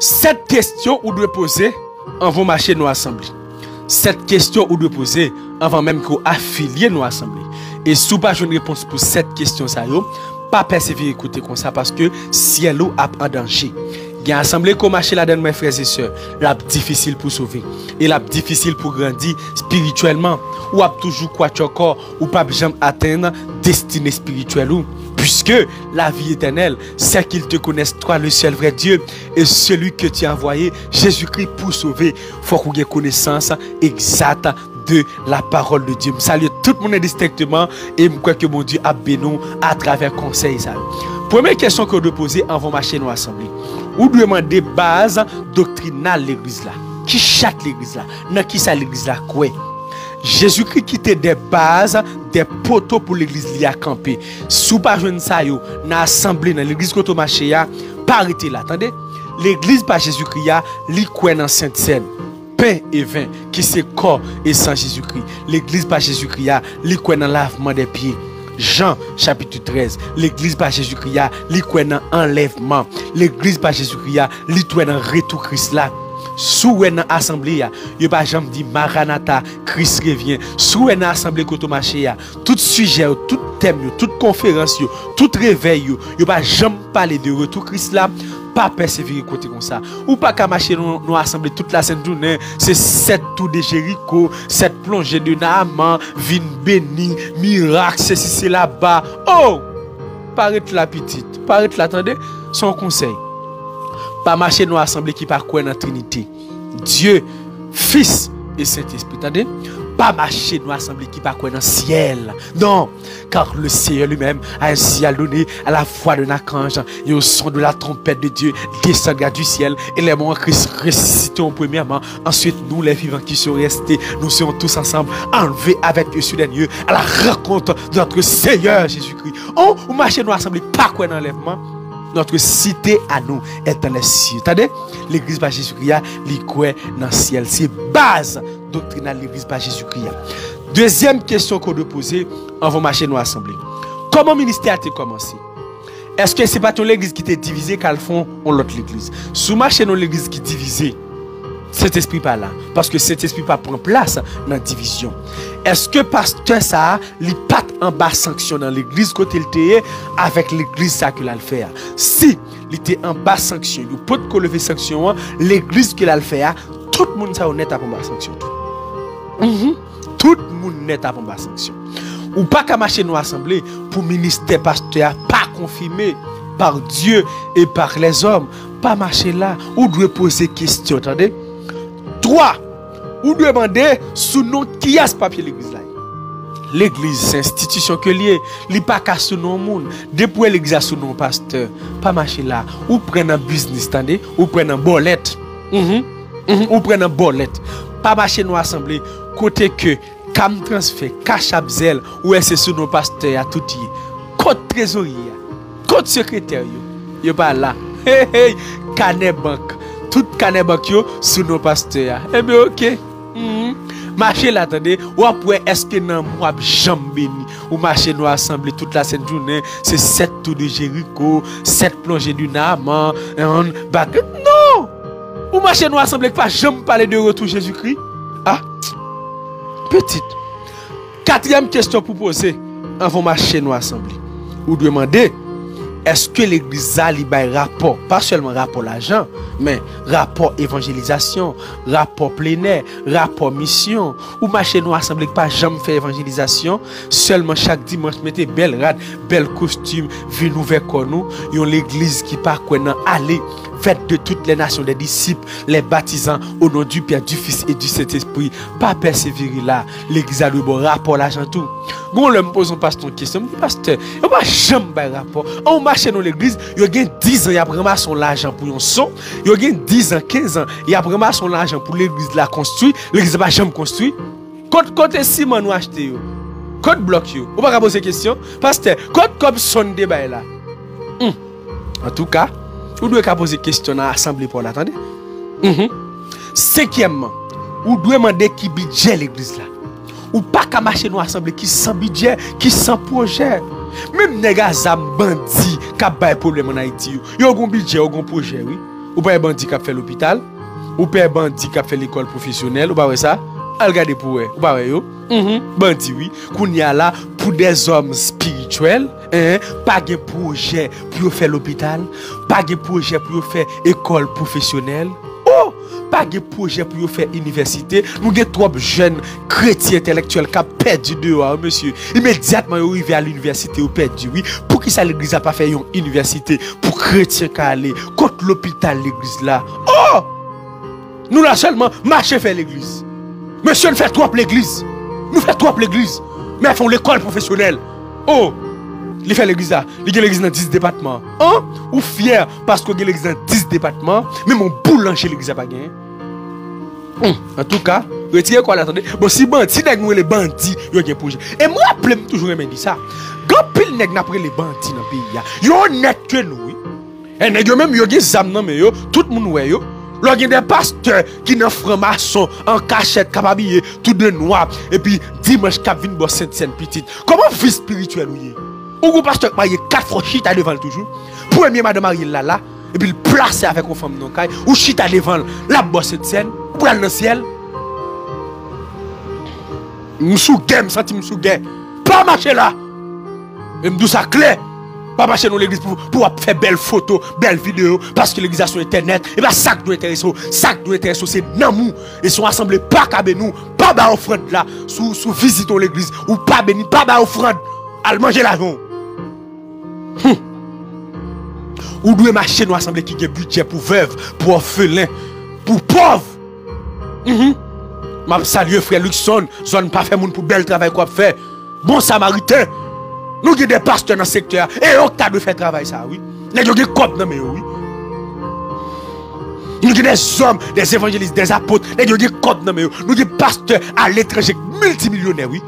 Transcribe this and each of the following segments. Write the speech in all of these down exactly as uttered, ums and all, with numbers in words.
Sèt kesyon ou dwe poze anvan w mache nan asanble. Sèt kesyon ou dwe poze anvan menm ke w afilye nan asanble. E si w pa jwenn repons pou sèt kesyon sa yo, pa pèsevere kote konsa, paske syèl ou ap an danje. Gen asanble ke w mache ladan l, mwen frè e sè, l ap difisil pou w sove. E l ap difisil pou w grandi espirityèlman. W ap toujou kwatchòkò, ou p ap janm atenn destine espirityèl ou. Puisque la vie éternelle, c'est qu'ils te connaissent, toi, le seul vrai Dieu, et celui que tu as envoyé, Jésus-Christ, pour sauver. Fòk ou gen konesans egzat de la parole de Dieu. M salye tout moun endistenkteman e m kwè ke Bondye ap beni w atravè konsèy sa yo. Premye kesyon ke w dwe poze anvan w mache nan asanble. Ou dwe mande baz doktrinal legliz la. Ki chat legliz la? Nan ki sa legliz la kwè? Jezikri kite de baz, de poto pou legliz li a kanpe. Si w pa jwenn sa yo nan asanble, nan legliz kote w mache a, pa rete la, tande. Legliz pa Jezikri a, li kwè nan Sentsèn, pen e ven, ki se kò e san Jezikri. Legliz pa Jezikri a, li kwè nan lavman de pye. Jan chapit trèz. Legliz pa Jezikri a, li kwè nan anlèvman. Legliz pa Jezikri a, li kwè nan retou Kris la. Si w wè nan asanble a, yo pa janm di Maranata, Kris revyen. Si w wè nan asanble kote w mache a, tout sijè yo, tout tèm yo, tout konferans yo, tout revèy yo, yo pa janm pale de retou Kris la, pa pèsevere kote konsa. Ou pa ka mache nan, nan asanble tout lasent jounen, se sèt tou de Jeriko, sèt plonje de Naaman, vin beni, mirak, sesi sela ba. Oh! Pa ret la pitit, pa ret la, tande, se yon konsèy. Pa mache nan asanble ki pa kwè nan Trinite. Dye, Fis e Sentespri, tande. Pa mache nan asanble ki pa kwè nan syèl. Non, car le Seigneur lui-même a ainsi ordonné à la voix d'un archange et au son de la trompette de Dieu descendra du ciel et les morts en Christ ressusciteront premièrement. Ensuite, nous, les vivants qui serons restés, nous serons tous ensemble enlevés avec eux sur les nuées à la rencontre de notre Seigneur Jésus-Christ. Oh, ou mache nan asanble pa kwè nan anlèvman. Notre cité à nous est dans les cieux. Tande, legliz pa Jezikri a, li kwè nan syèl. Se baz doktrinal legliz pa Jezikri a. Dezyèm kesyon ke w dwe poze anvan w mache nan asanble. Kòman ministè a te kòmanse? Èske se pa t yon legliz ki te divize k al fè yon lòt legliz? Si w mache nan yon legliz ki divize, Sentespri pa la, paske Sentespri pa pran plas nan divizyon. Èske pastè sa a, li pa t anba sanksyon nan legliz kote l te ye avèk legliz sa ke l al fè a? Si li te anba sanksyon, yo potko leve sanksyon an, legliz ke l al fè a, tout moun sa yo nèt ap anba sanksyon tou. Mhm. Tout moun nèt ap anba sanksyon. Ou pa ka mache nan asanble pou ministè pastè a pa konfime par Dieu et par les hommes. Pa mache la, ou dwe poze kesyon, tande. Twa, ou dwe mande sou non kiyès papye legliz la ye. Legliz se enstitisyon ke l ye, li pa ka sou non moun. Depi w wè legliz la sou non pastè, pa mache la. Ou pran nan biznis, tande, ou pran nan bòlèt. Mhm. Mhm. Ou pran nan bòlèt. Pa mache nan asanble kote ke kam transfè, kachap, zèl, ou wè se sou non pastè a tout ye. Kot trezorye a? Kot sekretè yo? Yo pa la. Hey, hey, kanè bank. Tout kanè bank yo sou non pastè a. Ebyen, oke. Mhm. Mache la, tande. W ap wè èske nanm ou ap janm beni. Ou mache nan asanble tout lasent jounen, se sèt tou de Jeriko, sèt plonje de Naaman, en, bag-, non! Ou mache nan asanble ki pa janm pale de retou Jezikri. Ah! Pitit. Katriyèm kesyon pou poze anvan w mache nan asanble. Ou dwe mande, èske legliz la li bay rapò, pa sèlman rapò lajan, men rapò evanjelizasyon, rapò plenè, rapò misyon? Ou mache nan asanble ki pa janm fè evanjelizasyon, sèlman chak dimanch mete bèl rad, bèl kostim, vin ouvè kò nou, yon legliz ki pa kwè nan ale, faites de toutes les nations des disciples, les baptisant au nom du Père, du Fils et du Saint-Esprit. Pa pèsevere la, legliz la dwe ba w rapò lajan tou. Gon lè m poze yon pastè yon kesyon, m di, pastè, yo pa janm bay rapò. An, ou mache nan legliz, yo gen diz an y ap ranmase yon lajan pou yon son, yo gen diz an, kenz an, y ap ranmase yon lajan pou legliz la konstwi, legliz la pa janm konstwi. Kot, kote siman nou achte yo? Kot blòk yo? Ou pa ka poze kesyon? Pastè, kot kòb son te bay la? Hmm. Antouka, ou dwe ka poze kesyon nan asanble pa w la, tande. Mhm. Senkyèmman, ou dwe mande ki bidjè legliz la. Ou pa ka mache nan asanble ki san bidjè, ki san pwojè. Menm nèg a zam, bandi k ap bay pwoblèm ann Ayiti yo, yo gon bidjè, yo gon pwojè, wi. Ou pa wè bandi k ap fè lopital? Ou pa wè bandi k ap fè lekòl pwofesyonèl? Ou pa wè sa? Al gade pou wè. Ou pa wè yo? Mhm, bandi, wi. Kounye a la, pou dèzòm espirityèl, en, pa gen pwojè pou yo fè lopital, pa gen pwoje pou yo fè ekòl pwofesyonèl. Oh! Pa gen pwojè pou yo fè inivèsite. Nou gen twòp jèn kretyen entèlektyèl k ap pèdi deyò a, wi, mesye. Imedyatman yo rive a linivèsite, yo pèdi, wi. Poukisa legliz la pa fè yon inivèsite pou kretyen ka ale? Kot lopital legliz la? Oh! Nou la sèlman mache fè legliz. Mesye, n fè twòp legliz. Nou fè twòp legliz. Men fè yon lekòl pwofesyonèl. Oh! Li fè legliz la. Li gen legliz nan dis depatman. An? Ou fyè paske w gen legliz nan dis depatman, menm yon boulanje legliz la pa genyen? Hmm, antouka, retire kò la, tande. Bon, si bandi, nèg nou rele bandi, yo gen pwojè. E m raple m toujou renmen di sa. Gen anpil nèg n ap rele bandi nan peyi a. Yo onèt ke nou, wi. E nèg yo menm, yo gen zam nan men yo, tout moun wè yo. Lè w gen de pastè ki nan franmason, an kachèt, k ap abiye tou de nwa, epi dimanch k ap vin bò Sentsèn pitit. Kòman vi espirityèl ou ye? Ou gon pastè k marye kat fwa, w chita devan l toujou. Premye madanm marye l la la, epi l plase avèk yon fanm nan kay, ou chita devan l, l ap bò Sentsèn, ou pral nan syèl. M sou gè, m santi m sou gè. Pa mache la! E m di w sa klè. Pa mache nan legliz pou, pou w ap fè bèl foto, bèl videyo, paske legliz la sou entènèt. E pa sa k dwe enterese w. Sa k dwe enterese w, se nanm ou. E se yon asanble pa ka beni w. Pa bay ofrann la. Si w, si w vizite yon legliz, ou pa beni, pa bay ofrann. Al manje lajan w. Hum. Ou dwe mache nan asanble ki gen bidjè pou vèv, pou òfelen, pou pòv. Mhm. M ap salye frè Luckson, zòn pa fè moun pou bèl travay k w ap fè. Bon Samariten. Nou gen de pastè nan sektè a, e yo k ta dwe fè travay sa a, wi. Nèg yo gen kòb nan men yo, wi. Nou gen de zòm, de evanjelis, de apot, nèg yo gen kòb nan men yo. Nou gen pastè aletranje miltimilyonè, wi.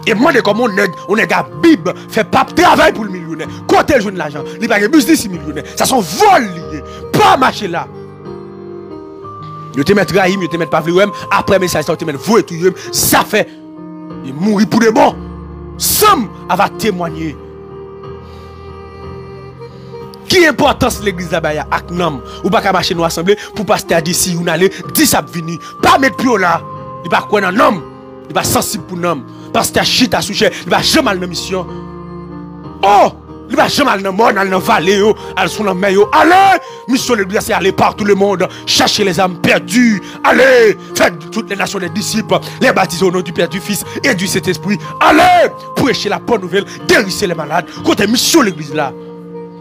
E mande kòman yon nèg, yon nèg a Bib fè p ap travay pou l milyonè. Kote l jwenn lajan? Li pa gen biznis, li milyonè. Sa se yon vòl li ye. Pa mache la. Yo te mèt rayi m, yo te mèt pa vle wè m. Apre mesaj sa, yo te mèt voye touye m. Zafè. Li mouri pou de bon. San m ava temwanye. Ki enpòtans legliz la bay a ak nanm? Ou pa ka mache nan asanble pou pastè a di si youn ale, dis ap vini. Pa met pye w la. Li pa kwè nan nanm. Li pa sansib pou nanm. Pastè a chita sou chè. Li pa janm al nan misyon. Oh! Li pa janm al nan mòn, al nan vale yo, al sou lanmè yo. Ale! Misyon legliz la se aller partout le monde, chercher les âmes perdues. Ale! Faites de toutes les nations des disciples, les baptiser au nom du Père, du Fils et du Saint-Esprit. Ale! Prêcher la bonne nouvelle, guérissez les malades. Kote misyon legliz la?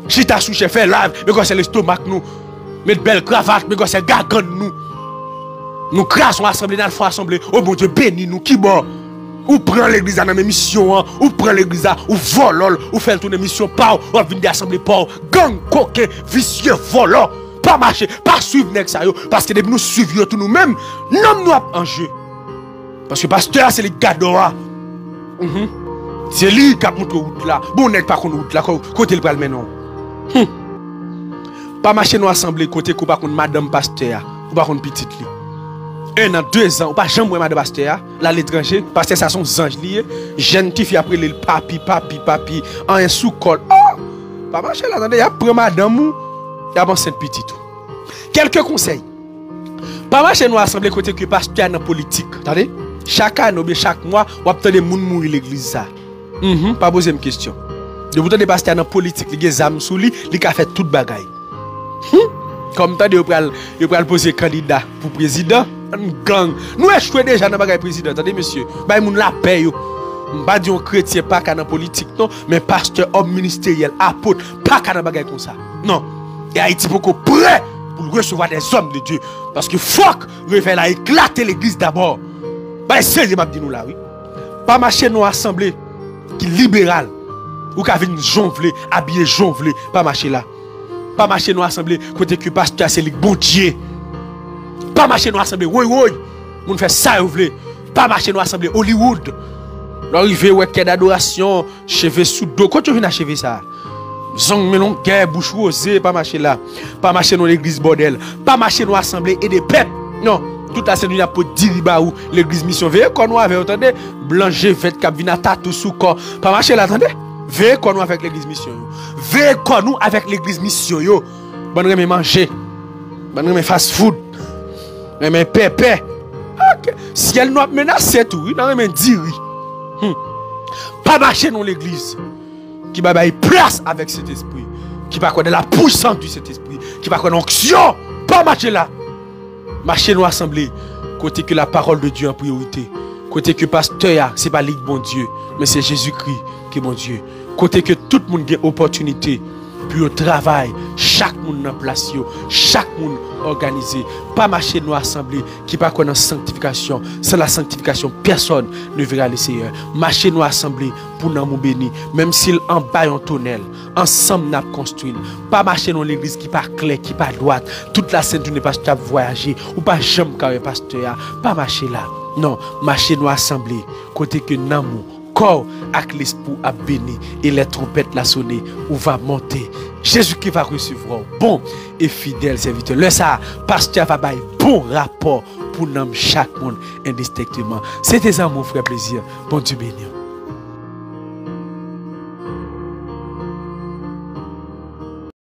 Chita sou chè, fè live, men kòmsi lestomak nou. Met bèl kravat, men kòmsi gagann nou. Nou kraze yon asanble, n al fè yon asanble. O Bondye, beni nou, kibò? Ou pran legliz la nan men misyon an, ou pran legliz la, ou vòlò l, ou fè l tounen misyon pa w, w ap vin de asanble pa w. Gang, koken, visye, vòlò. Pa mache, pa swiv nèg sa yo, paske depi nou swiv yo tou nou menm, nanm nou ap an je. Paske pastè a se li k gade w a. Mhm. Se li k ap montre w wout la. Bon, nèg pa konn wout la, ko-, kote l pral mennen w? Hmm. Pa mache nan asanble kote ke w pa konn madanm pastè a, ou pa konn pitit li. En an, de zan, ou pa janm wè madanm pastè a, l aletranje. Pastè sa se yon zanj li ye. Jèn tifi ap rele l papi, papi, papi, anyen sou kò l. Oh! Pa mache la, tande, y ap pran madanm ou, y ap ansent pitit ou. Kèlke konsèy. Pa mache nan asanble kote ke pastè a nan politik, tande. Chak ane oubyen chak mwa, w ap tande moun mouri legliz sa. Mhm, pa poze m kesyon. Depi w tande pastè a nan politik, li gen zam sou li, li ka fè tout bagay. Hmm? Kòm tande yo pral, yo pral poze kandida pou prezidan, ann gang. Nou echwe deja nan bagay prezidan, tande mesye. Bay moun lapè yo. M pa di yon kretyen pa ka nan politik non, men pastè, òm ministeryèl, apot, pa ka nan bagay konsa. Non. E Ayiti poko prè pou l resevwa des hommes de Dieu. Paske fòk revèy la eklate legliz dabò. Bay serye m ap di nou la, wi. Pa mache nan asanble ki liberal. Ou ka vin jan w vle, abiye jan w vle, pa mache la. Pa mache nan asanble kote ke pastè a se li k Bondye. Pa mache nan asanble woy woy. Moun fè sa yo vle. Pa mache nan asanble Hollywood. Lè w rive, wè kè dadorasyon, cheve sou do. Kote yo jwenn a cheve sa a? Zong men longè, bouch woze, pa mache la. Pa mache nan legliz bòdèl. Pa mache nan asanble ede pèp. Non. Tout la sent nou ap pot diri ba ou, legliz misyon. Veye kò nou avè yo, tande. Blan je vèt k ap vin a tatou sou kò. Pa mache la, tande. Veye kò nou avèk legliz misyon yo. Veye kò nou avèk legliz misyon yo. Bann renmen manje. Bann renmen fast food. Renmen pèpè. Ok. Syèl nou ap menase tou, wi. Nan renmen diri. Hmm. Pa mache nan legliz ki pa bay plas avèk Sentespri, ki pa kwè nan la puissance du Sentespri, ki pa kwè nan onksyon. Pa mache la. Mache nou asanble kote ke la parole de Dieu an priyorite. Kote ke pastè a, se pa li k Bondye, men se Jezikri ki Bondye. Kote ke tout moun gen opòtinite pou yo travay, chak moun nan plas yo, chak moun òganize. Pa mache nou asanble ki pa kwè nan sanktifikasyon. Sans la sanctification, personne ne verra le Seigneur. Mache nou asanble pou nanm ou beni, menm si l anba yon tonèl. Ansanm n ap konstwi l. Pa mache nan legliz ki pa klè, ki pa dwat. Tout la sent jounen pastè ap vwayaje. Ou pa janm ka wè pastè a. Pa mache la. Non, mache nou asanble. Kote ke nanm ou, kò w ak lespri w ap beni. E lè twonpèt la sone, ou va monte. Jezikri va resevwa w. Bon e fidèl sèvitè. Lè sa a, pastè a va bay bon rapò pou nanm chak moun endistenkteman. Se te zanmi w, frè Plezi. Bondye beni w.